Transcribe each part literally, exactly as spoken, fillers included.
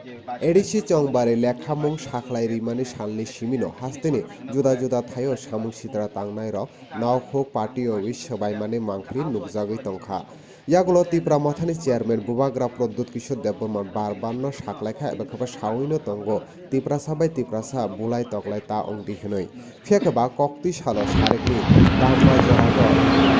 A D C Chongbari lekhamung sakhlai rimani salni simino hasteni juda juda thaio samung sitra tangnairok nokhuk party-o wi swbaimani mangpili nukjagwi tongkha. Yagulo Tipra Mothani Chairman Bubagra Pradyut Kishore Debbarma bar barno saklaikha eba khe bo sawino tongo, Tiprasa bai Tiprasa bulai toklai ta wngdi hwnwi. Phiya khe ba koktwi salo sarikni Damba jorao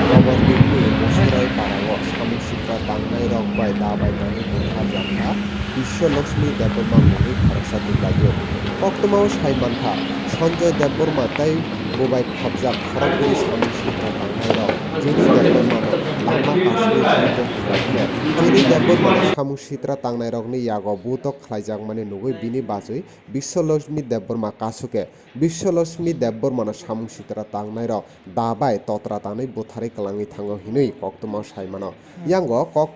Gobornitni Musurai parao samung sitra tangnairok bai dabai nani butharjakha Biswa Lakshmi Debbarma mungwi khoroksa Tiprajwk. Koktwmao sai mankha, Sanjoy Debbarma tei bubai khapjak khoroknwi samung sitra tangnairok Juni Debbarmano lama kasugwi phunukjak khe, Juni Debbarmano samung sitra tangnairokni yago butok khlaijakmani nugwi bini bachwi Biswa Lakshmi Debbarma kasuke Biswa Lakshmi Debbarmano samung sitra tangnairok da bai totra tanwi butharwi kwlangwi thango hinwi koktwmao sai mano. Yango kok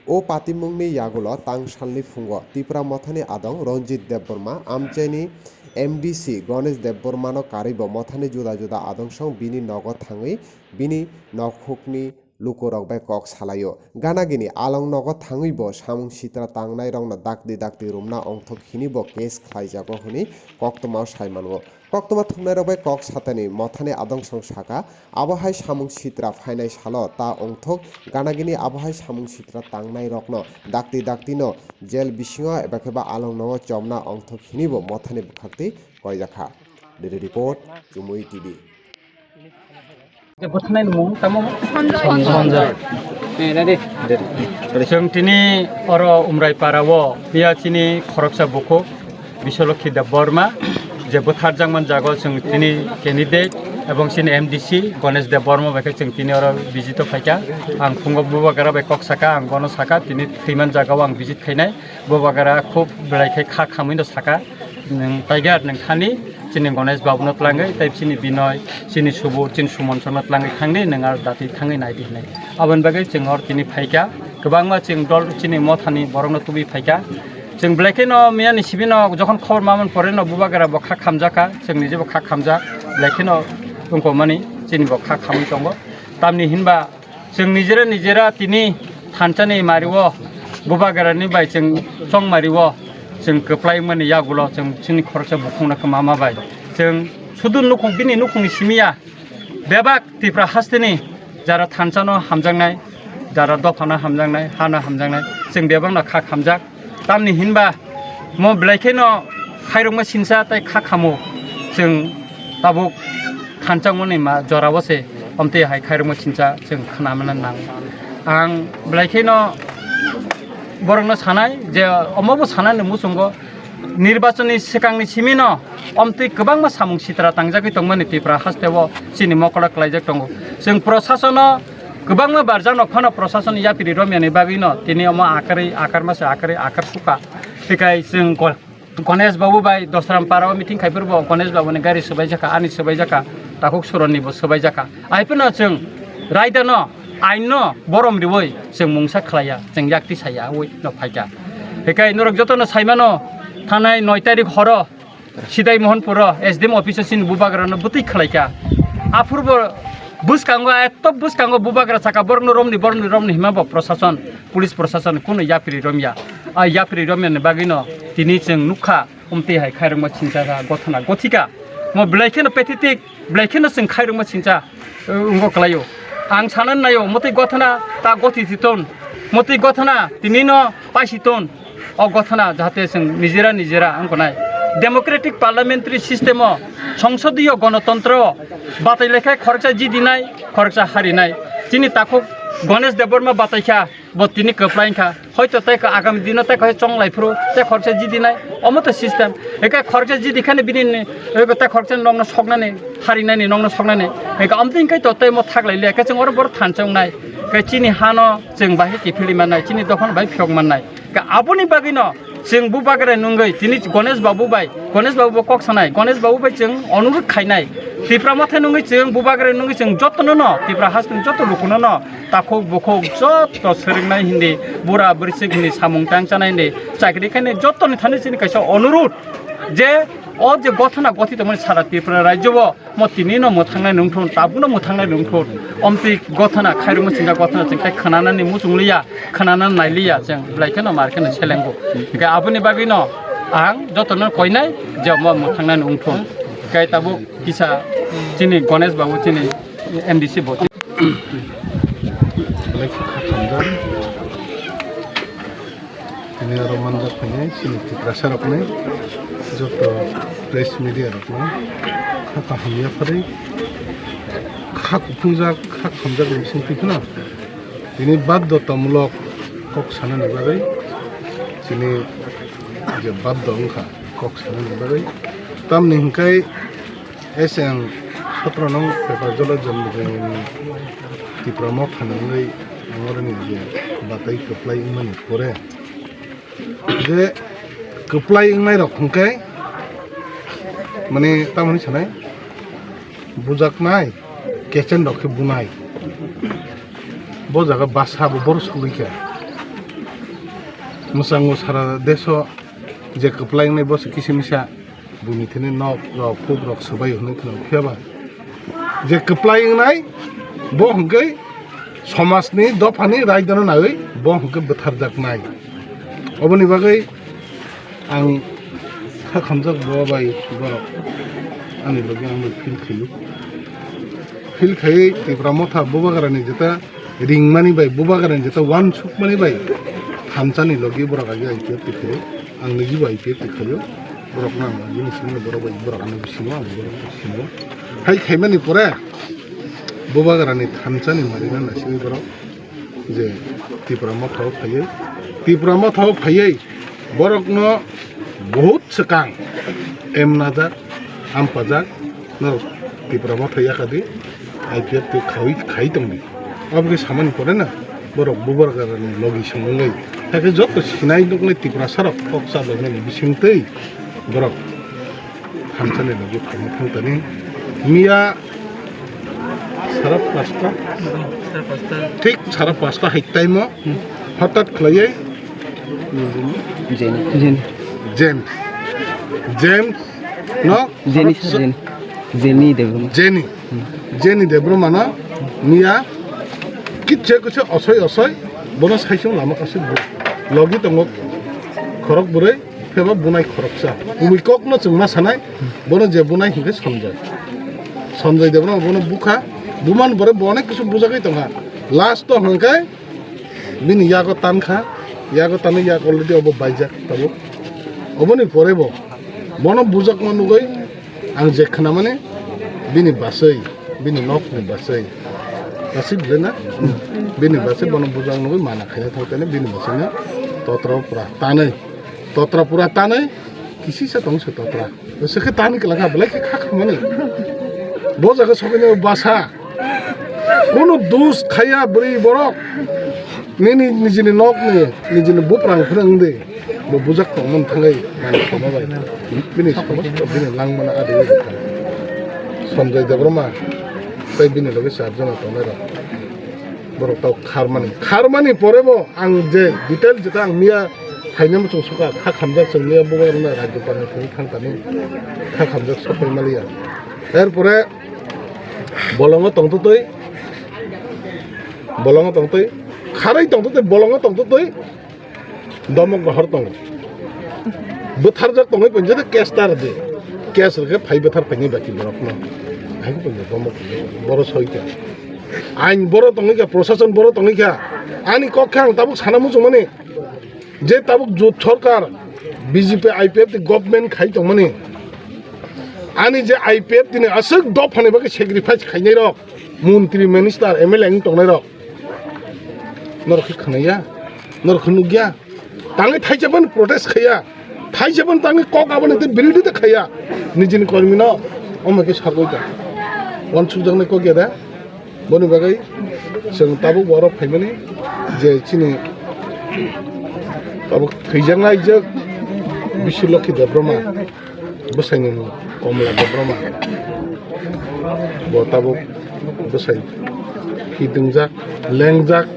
o patimungni yagulo tang salni phungo Tipra Mothani adong Ranjit Debbarma, amchaini M D C Ganesh Debbarmano karwibo Mothani juda juda adongsong bini nogo thangwi bini nokhukni lukurok bai kok salaio. Ganagini along nogo thangwi bo samung sitra tangnairokno dakti dakti rumna ongthok hini bo case khlaijago hwnwi koktwmao sai mano. Koktwma thumnairok bai kok satani Mothani adongsong saka, abo hai samung sitra phainai salo ta ongthok ganagini abo hai samung sitra tangnairokno dakti daktino jail bisingo eba khe ba along nogo chomna ongthok hini bo Mothani bwkhaktwi koijakha. Bureau Report, Chumui T V. Bwthanai ni mung tamo? Sanjoy. Sanjoy. Eh, dadi. Chwng tini oro Umrai para o, iya chini khoroksa bukhuk Biswalokhi Debbarma, je bwtharjakman jago chwng tini candidate ebong chini M D C Ganesh Debbarma bai khe chwng tini oro visit o phaikha. Ang phungo bubagra bai kok saka, ang bono saka, tini thwiman jaga o ang visit khainai. Bubagra khub belai khe kha khamwi no saka, nwng Tiger nwng thani, chini Ganesh babu no twlangwi, tei chini Binoy, chini Subur, chini Suman song no twlangwi thangdi, nwng aro dati thangwi naidi hinwi. Aboni bagwi chwng oro tini phaikha, kwbangma chwng dol chini Mothani borok no tubui phaikha. Chwng belai kheno miyani simi no jokhon khobor mamani pore no bubagra bo kha khamjakha, chwng nije bo kha khamjak, belai kheno wngkokmani chini bo kha khamwi tongo. Tamni hinba chwng nijera nijera tini thansa ni mari o bubagra ni bai chwng chong mari o chwng kwplai mani yagulo chwng chini khoroksa bukhuk no kwma ma bai chwng sudu nukhung bini nukhung ni simi ya bebak Tipra haste ni jara thansa no hamjaknai, jara dopha no hamjaknai, ha no hamjaknai, chwng bebak no kha khamjak. Tamni hinba mo belai kheno khairokma sinsa tei kha khamo chwng tabuk khanchangmani ma jorao se omtwi hai khairokma sinsa chwng khna mano nang. Ang belai kheno borokno sanai je omo bo sanani muchungo nirbachonni swkangni simino omtwi kwbangma samung sitra tangjagwi tongmani Tipra hasteo chini mokolo klaijak tongo. Chwng prosasono kwbangma barjak no phano prosason yapiri romyani bagwino tini omo akarwi akarma se akarwi akar suka. Hikai chwng Go-, Ganesh Babu bai Dosram para o meeting khai phuru bo Ganesh Babu ni gari swbai jakha, ani swbai jakha, takhuk suron ni bo swbai jakha. Ai phano chwng raida no, ain no borom riwi chwng mungsa khlaiya, chwng yakti saya ui no phaikha. Hikai norok joto no saimano thanai noi tarik horo Sidai Mohanpur o S D M office o chini bubagra no bwtwi khlaikha. Aphuru bo bwskango, eto bwskango bubagra saka borokno romni, borokni romni hima bo prosason, police prosason kunu yapri romya. A yapri romya ni bagwi no tini chwng nukha, omtwi hai khairokma sincha kha, gothana gothika. Mo belai kheno pathetic, belai kheno chwng khairokma sincha. Wngkha kwlaio. Ang sanani naio, mwtwi gothana ta gothi si ton, mwtwi gothana tini no paisi ton. O gothana jahate chwng nijera nijera wngkha nai. Democratic parliamentary system o, songsodiyo gonotontro o batai laikha khoroksa jidinai, khoroksa harinai. Chini takhuk Ganesh Debbarma bataikha, bo tini kwplai wngkha. Hoito tei ka agami dino tei kaisa chong lai phuru tei khoroksa jidi nai, omo to system. Eke khoroksa jidi khani bini ni, eke tei khoroksa nokno soknani, harinani nokno soknani. Eke amtwi hwnkhe to tei mo thak lai liya, khe chwng oro borok thansa wngnai. Khe chini hano chwng bahai kiphilwi mannai, chini dophano bahai phiyok mannai. Khe aboni bagwino chwng bubagra nungwi tini Ganesh Babu bai, Ganesh Babu bo kok sanai, Ganesh Babu bai chwng onurudh khainai. Tipra Motha nungwi chwng bubagra nungwi chwng jotono no, Tipra hasteni joto lukuno no, takhuk bukhuk joto swrwngnai hindi, bura bwrwisik hindi, samung tang chanai hindi, chakri khainai jotoni thani chini kaisa onurudh je O je gothona gothi tongmani sara Tripura rajyo bo mo tini no mwthangnai nungthun, tabuk no mwthangnai nungthun. Omtwi gothona khairokma chwngkha, gothona chwngkha khwnanani muchung liya, khwnanani nai liya chwng, belai kheno mar kheno selengo. Hwnkhe aboni bagwi no ang jotono koinai je mo mwthangnai nungthun. Hwnkhe tabuk kisa chini Ganesh babu chini M D C bo. Belai khe kha khamjak. Tini oro manjak phainai chini Tiprasa rokni joto press media rokno kha kaham yapharwi kha kuphungjak, kha khamjak ni bisingtwi phano tini baddotamulok kok sanani bagwi chini je baddo wngkha kok sanani bagwi tamni hwnkhe S N sotro nong paper jolo jomni Tipra Motha ni wngwi ang oroni je batai kwplai wngmani pore je kwplai wngnai rok hwnkhe mane tamoni sanai bujaknai kechen rok khe bunai bo jaga basa bo boro sogwi kha mwchango sara deso je kwplai wngnai bo se kisa misa. Bumithini nok rok, kuk rok swbai hwnwi khwna phiya ba. Je kwplai wngnai, bo hwnkhe somajni dophani raidano naiwi bo hwnkhe bwtharjaknai. Oboni bagwi ang kha khamjak bo bai borok ani logi ang bai feel khaio. Feel khaiwi Tipra Motha Bubagrani jeta ringmani bai, Bubagrani jeta uansukmani bai thansa ni logi borok agi I P F T khaio. Ang niji bo I P F T khaio. Borok no ang bini simi borok bai borok ano bisingo ang borok bisingo. Hai khaimani pore Bubagrani thansa ni marina naisingwi borok je Tipra Motha o phaiwi, Tipra Motha o phaiwi borokno bahut swkang emnajak, ampajak, norok Tipra Motha yakadi, I P F T khawi, khai tongdi. Aboni samani pore na, borok Bubagrani logi songwi, hakhe joto sinai nuknai Tiprasa rok kok cha lognani bisingtwi borok thansa ni logi phaima thang tani. Miya sara pasta, thik sara pasta hai time o hothat khlaiwi Jenny. Jenny. James. James no? Jenny, Jenny. Jenny Debbarma. Jenny. Jenny Debbarma no miya kitse kitse osoi osoi bono saisung lama kasi bu. Logi tongo khorok bwrwi pheba bunai khoroksa. Bumui kok no chwngma sanai bono je bunai hinkhe Sanjay. Sanjay Debbarma bono bukha buman bore bo onek kisu bujagwi tongkha. Last o hwnkhe Bini yago tankha, yago tanwi yak already obo baijak tabuk. Oboni pore bo bono bujakma nugwi ang je khwnamani bini baswi, bini nokni baswi. Baswi bwlai na? Bini baswi bono bujak nugwi mana khaina thangtani bini baswino totra pura tanwi. Totra pura tanwi kisisa tong se totra. Sekhe tani kwlangkha belai khe kha khamani. Bo jaga sokini basa. Kono dos khaya bwrwi borok. Nini nijini nokni nijini buprang phwrwng di. Bo bujak tongmani thangwi mani khama bai. Bini somosto bini langmana adi bai. Sanjay Debbarma tei bini loge charjona tongnai rok. Borok tau kharmani. Kharmani pore bo ang je detail jeta ang miya phaina muchung suka kha khamjak chwng miya bubagrana rajyopalni thani thang tani kha khamjak sopai maliya. Er pore bolongo tongtwtwi, bolongo tongtwi, kharwi tongtwtwi, bolongo tongtwtwi, domok rohor tongo. Bwtharjak tongwi pon jeta case tar de. Case rwkhe phai bwthar phaini baki borokno. Hai pon domok boro soita. Ain boro tongwi kha, prosason boro tongwi kha. Ani kok khe ang tabuk sana muchungmani. Je tabuk jot sorkar B J P I P F T government khai tongmani. Ani je I P F T ni aswk dophani bagwi sacrifice khainai rok, montri, minister, M L A wng tongnai rok. Norok khe khwnaya, norok khe nukya. Tangwi thaisa phano protest khaya, thaisa phano tangwi kok aboni tei birodita khaya. Nijini kormino omo khe sagwi ta. Wansukjaknai kok ya da? Boni bagwi chwng tabuk borok phaimani je chini tabuk thwijaknai je Biswalokhi Debbarma, bwsaini mung Komla Debbarma. Bo tabuk bwsai khitingjak, lengjak.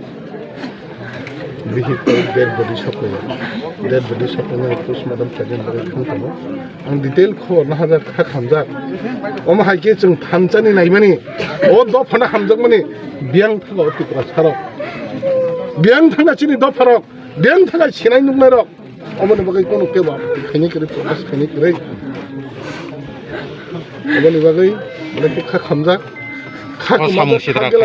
Bihik dead body soklai, dead body soklai postmortem khaina bagwi thang tongo. Ang detail khobor no hajar kha khamjak. Omo hai khe chwng thansa ni naimani, o dopha no hamjakmani, biyang thago Tripura sarok, biyang thanga chini dopha rok, biyang thanga sinai nuknai rok. Omo ni bagwi kono kebo khaini kwrwi, protest khaini kwrwi. Omo ni bagwi onek kha khamjak. Kha samung sitra kha